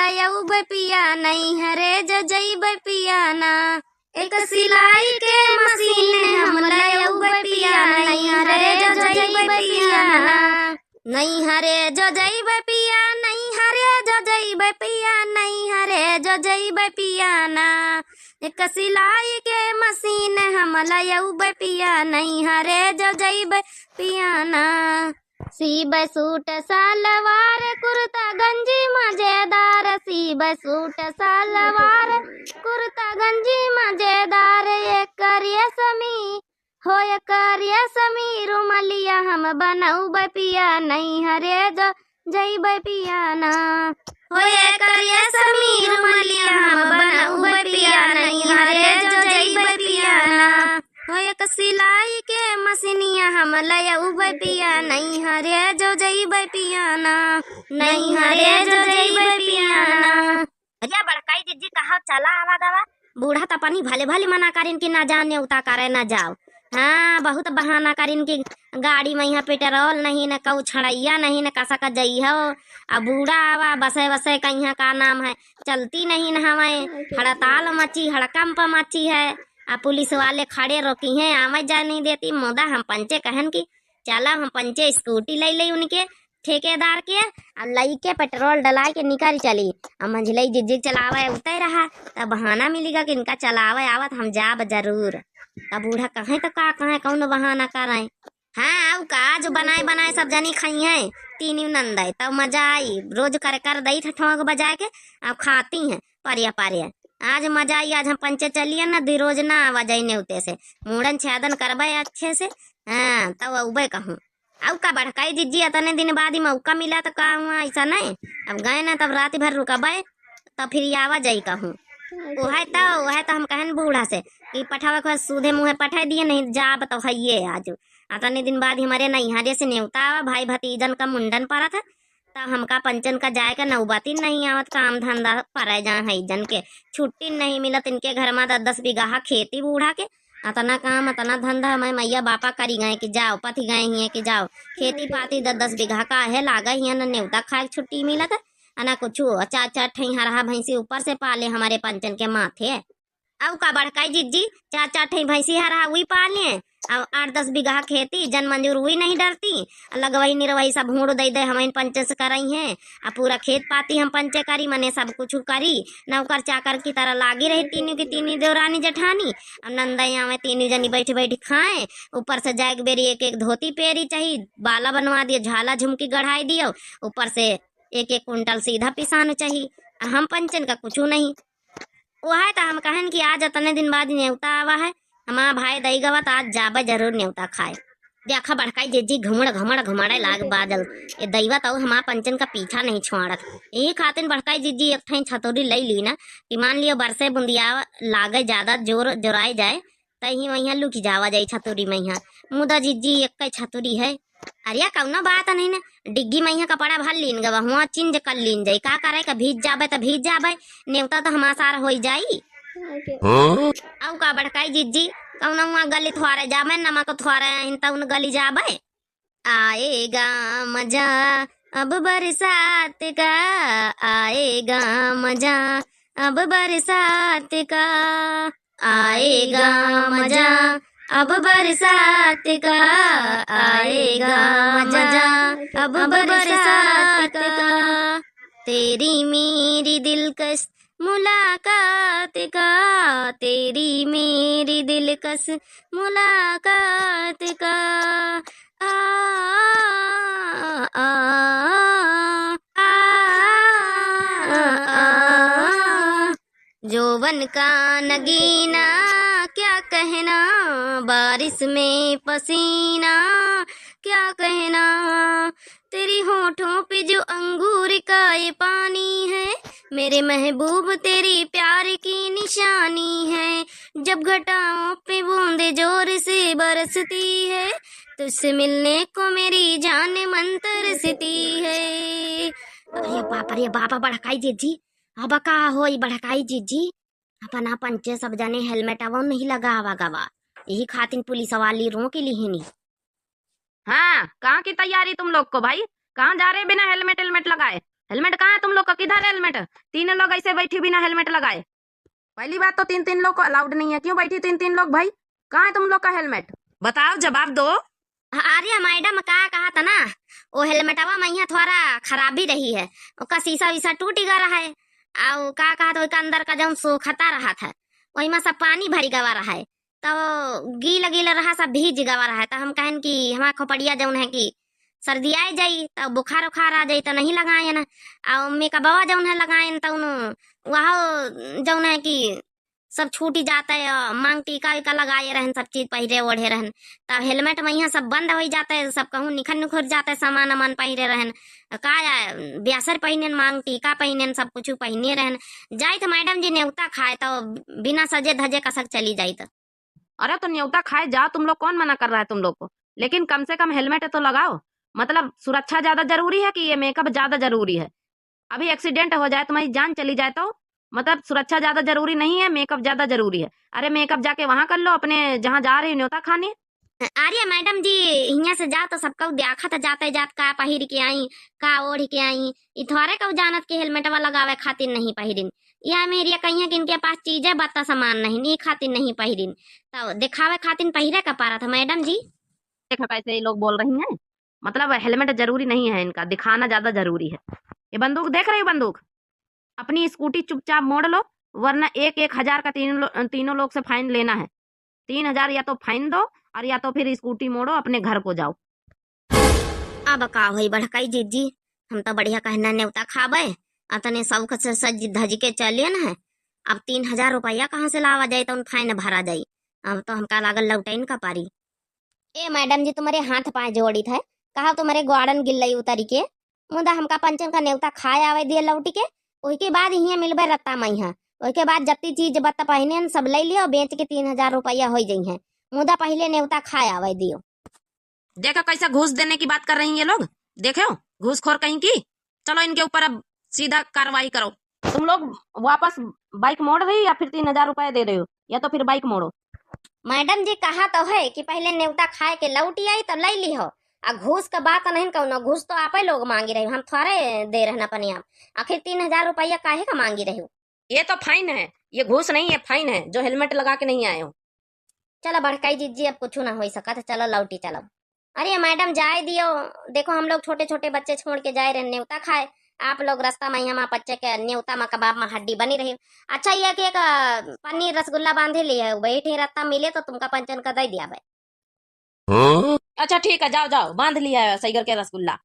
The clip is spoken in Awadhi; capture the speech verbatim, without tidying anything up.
लयउबे पिया नैहरे जो जइबे पिया ना। एक सिलाई के मशीन हम लयउबे पिया नैहरे जो जइबे पिया ना। नैहरे जो जइबे पिया, नैहरे जो जइबे पिया, नैहरे जो जइबे पिया ना। एक सिलाई के मशीन हम लयउबे पिया, नैहरे जो जइबे पिया ना। सीबे सूट सलवार, कुर्ता गंजी मजेदार, सीबे सूट सलवार, कुर्ता गंजी मजेदार, एकर रेशमी, हो एकर रेशमी रुमलिया हम बनउबे पिया, नैहरे जो जइबे पिया ना। हो एकर रेशमी रुमलिया हम बनउबे पिया, नैहरे जो जइबे पिया ना। हो एक सिलाई के मशीनिया हम लयउबे पिया, नैहरे जो जइबे पिया ना, नैहरे जो जइबे पिया ना। अरे बड़काई जिज्जी, कहाँ चला आवा गवा? बूढ़ा त अपनी भले भले मना करिन कि ना जाओ, नेवता करे ना जाओ। हाँ, बहुत बहाना करिन कि गाड़ी में यहाँ पेट्रोल नहीं, न कऊ छड़ैया नहीं, न कसा का जइहो। अब बूढ़ा आवा, बसे बसे कहिया का नाम है, चलती नहीं न हवे, हड़ताल मची, हड़कंप मची है। आ पुलिस वाले खड़े रोकी हैं, आवे जाए नहीं देती। मुदा हम पंचे कहन कि चला, हम पंचे स्कूटी लइ लई उनके ठेकेदार के, आ लइके पेट्रोल डलाइ के निकल चली। आ मंझिलई जिज्जी चलावे उतै रहा, तब बहाना मिलिगा कि इनका चलावे आवत, हम जाब जरूर। तब बूढ़ा कहे तो का कहे, कौन बहाना करे। हाँ, आउ का, जो बनाए बनाए सब जनी खाई हैं, तीनों नंदे, तब मजा आई। रोज कर कर दई थे ठोंक बजाए के, अब खाती हैं परिया परिया। आज मजा आई, आज हम पंचे चलिए ना, दुई रोज ना आवा जाई नेवते से, मूड़न छेदन करबे अच्छे से। हाँ, तब अउबे कहूँ। आउ का बड़काई जिज्जी, अतने दिन बाद ही मौका मिला तो का हुआ, ऐसा नहीं। अब गए ना, तब रात भर रुकबे, तब फिर आवा जाई कहूँ। ओहे तो, ओहे तो हम कहन बूढ़ा से कि पठावे के बाद सूधे मुँहे पठाई दिए, नहीं जाब तो हइये आज। अतने दिन बाद ही हमरे नैहरे से नेवता आवा, भाई भतीजन का मुंडन परत है, त हमका पंचन का जाए का नौबती नहीं आवत, काम धंधा परे जा है जन के, छुट्टी नहीं मिलत इनके घर में। दस दस बीघा खेती बूढ़ा के, अतना काम, अतना धंधा, हमारे मैया बापा करी गए कि जाओ, पति गए हिये कि जाओ, खेती पाती दस दस बीघा का है, लागे हिये, न नेवता खाए के छुट्टी मिलत है, आ ना कुछू। चार चार ठई हरहा भैंसी ऊपर से पाले हमारे पंचन के माथे। अउ का बड़काई जिज्जी, चार चार ठई भैंसी हरहा उई पाले, अब आठ दस बीघा खेती, जन मंजूर उई नहीं डरती, आ लगवई निरवई सब हूँड़ दे दे, हमइन पंचे से करई हैं, आ पूरा खेत पाती हम पंचे करी, मने सब कुछ करी, नौकर चाकर की तरह लागी रही तीनों की तीनों देवरानी जेठानी। अब नंदई आवे, तीनों जनी बैठ बैठ खाए, ऊपर से जाए के बेरी एक एक धोती पेरी चाही, बाला बनवा दियो, झाला झुमकी गढ़ाई दियो, ऊपर से एक एक कुंटल सीधा पिसान चाही, आ हम पंचन का कुछू नहीं। ओहे त हम कहन कि आज अतने दिन बाद नेवता आवा है, हमार भाई दई गवा, त आज जाबे जरूर नेवता खाए। देखा बड़काई जिज्जी घुमड़ घुमड़ घुमड़े लाग बाजल। ए दैवा त हमार पंचन का पीछा नहीं छोड़त। यही खातिर बड़काई जिज्जी एक ठई छतुरी लई ली ना कि मान लियो बरसे बुंदिया लागे, ज्यादा जोर जोराए जाए, तही वहिया लुकि जावा जाई छतुरी मइहाँ। मुदा जिज्जी एक्कै छतुरी है। अरे कउनो बात नहीं ना, डिग्गी मइहाँ कपड़ा भर लीन गवा, हुआँ चेंज कर लीन जाई। का करे का, भीज जाबे त भीज जाबे, नेवता त हमार सार होई जाई। हाँ? अउ का बड़काई जिज्जी, कउनो हुआँ गली थ्वारे जाबे, नमक थ्वारे आहिन त उन गली जाबे। आएगा मजा अब बरसात का, आएगा मजा अब बरसात का, आएगा मजा अब बरसात का, आएगा मजा अब बरसात का। तेरी मेरी दिलकश मुलाकात का, तेरी मेरी दिलकश मुलाकात का। आ, आ, आ, आ, आ। जोवन का नगीना क्या कहना, बारिश में पसीना क्या कहना। तेरी होठों पे जो अंगूर का ये पानी है, मेरे महबूब तेरी प्यार की निशानी है। जब घटाओं पे बूंदे जोर से बरसती है, तुझसे मिलने को मेरी जान मन तरसती है। अरे बाप रे बाप, बड़काई जिज्जी, अब का होई बड़काई जिज्जी? अपना पंचे सब जने हेलमेट अब नहीं लगावा गवा, यही खातिर पुलिस वाली रोक लिहिनी। हाँ, कहाँ की तैयारी तुम लोग को भाई? कहाँ जा रहे बिना हेलमेट हेलमेट लगाए? हेलमेट कहाँ है तुम लोग का? किधर है हेलमेट? तीनों लोग ऐसे बैठी बिना हेलमेट लगाए। पहली बात तो तीन तीन लोग को अलाउड नहीं है। क्यों बैठी तीन तीन लोग भाई? कहाँ है तुम लोग का हेलमेट? बताओ, जवाब दो। अरे मैडम, का कहा था ना, वो हेलमेटवा में यहाँ थोड़ा खराबी रही है, ओका शीशा वीशा टूट गया रहा है। और का कहा था, ओका अंदर का जौन सोखता रहा था, वही में सब पानी भरी गवा रहा है, तो गीला गीला रहा, सब भीज गवा रहा है। तो हम कहन कि हमारा खोपड़िया जौन है कि सर्दियाए जाई, तो बुखार उखार आ जाई, तो नहीं लगाएन। और मेकअपवा जौन है लगाएन, तो उन वह जौन है कि सब छूटी जाता है, मांग टीका वीका लगाए रहन, सब चीज पहिरे ओढ़े रहन। तब हेलमेट में यहाँ सब बंद हो जाता है, सब कहूँ निखर निखर जाता है, सामान अमान पहिरे रहन, का या ब्यासर पहिनेन, मांग टीका पहिनेन, सब कुछ पहिने रहन। जाइत मैडम जी नेवता खाए, तो बिना सजे धजे कसक चली जाइत। अरे तो नेवता खाए जाओ तुम लोग, कौन मना कर रहा है तुम लोग को, लेकिन कम से कम हेलमेट तो लगाओ। मतलब सुरक्षा ज्यादा जरूरी है कि ये मेकअप ज्यादा जरूरी है? अभी एक्सीडेंट हो जाए, तुम्हारी जान चली जाए तो? मतलब सुरक्षा ज्यादा जरूरी नहीं है, मेकअप ज्यादा जरूरी है? अरे मेकअप जाके वहां कर लो, अपने जहां जा रही हो न्योता खाने। अरे मैडम जी, हियां से जाओ तो सबका देखत जाते जात का पहिर के आई, का ओढ़ के आई। ई थोड़े कहू जानत कि हेलमेटवा लगावे खातिर नहीं पहिरिन। या मेरी कहिया कि इनके पास चीजें बत्ता सामान नहीं, नी खातिर नहीं पहिरिन, तो दिखावे खातिर पहिरे का पारा था मैडम जी। देखो कैसे ये लोग बोल रही हैं, मतलब हेलमेट जरूरी नहीं है इनका, दिखाना ज्यादा जरूरी है। ये बंदूक देख रही हो, बंदूक, अपनी स्कूटी चुपचाप मोड़ लो, वरना एक एक हजार का तीनों लो-, तीनों लोग से फाइन लेना है। तीन हजार या तो फाइन दो और या तो फिर स्कूटी मोड़ो, अपने घर को जाओ। अब का होई बड़काई जीजी, हम तो बढ़िया कहना नेवता खाबे, अतने शौक से सज धज के चलेन है। अब तीन हजार रुपया कहाँ से लावा जाई, तौन फाइन भरा जाई। अब तो हमका लागल लौटैन का पारी। ए मैडम जी, तुम्हारे हाथ पाए जोड़ित है, कहा तुम्हारे ग्वाड़न गिल्लई उतरी के, मुदा हमका पंचन का नेवता खाए आवे दिए लौटी के, ओहिके बाद हियाँ मिलबे रत्ता मैहा। ओहिके बाद जत्ती चीज बत्ता पहिने सब ले लियो, बेच के तीन हजार रुपया होई जइहे, मुदा पहिले नेवता खाए आवे दियो। देखो कैसा घूस देने की बात कर रही हैं ये लोग, देखो घूसखोर कहीं की। चलो इनके ऊपर अब सीधा कार्रवाई करो। तुम लोग वापस बाइक मोड़ रही या फिर तीन हजार रुपया दे रहे हो, या तो फिर बाइक मोड़ो। मैडम जी कहा तो है कि पहिले नेवता खाए के लौटी आई तो ले ली हो, आ घूस का बात नहीं कौनो, घूस तो आपे लोग मांगी रही, हम थोड़े दे रहना अपने आप। आखिर तीन हजार रुपया काहे का मांगी रही हो? ये तो फाइन है, ये घूस नहीं है, फाइन है, जो हेलमेट लगा के नहीं आए हो। चलो बड़काई जीजी, अब कुछ ना हो सकत, चलो लौटी चलो। अरे मैडम जाए दियो, देखो हम लोग छोटे छोटे बच्चे छोड़ के जाए रहे नेवता खाए, आप लोग रास्ता में यहाँ बच्चे के नेवता में कबाब में हड्डी बनी रही। अच्छा ये कि एक अ, पन्नी रसगुल्ला बांधे लिए है, बैठे रास्ता मिले तो तुमका पंचन का दे दिया भाई। अच्छा ठीक है, जाओ जाओ, बांध लिया है साइकिल के रसगुल्ला।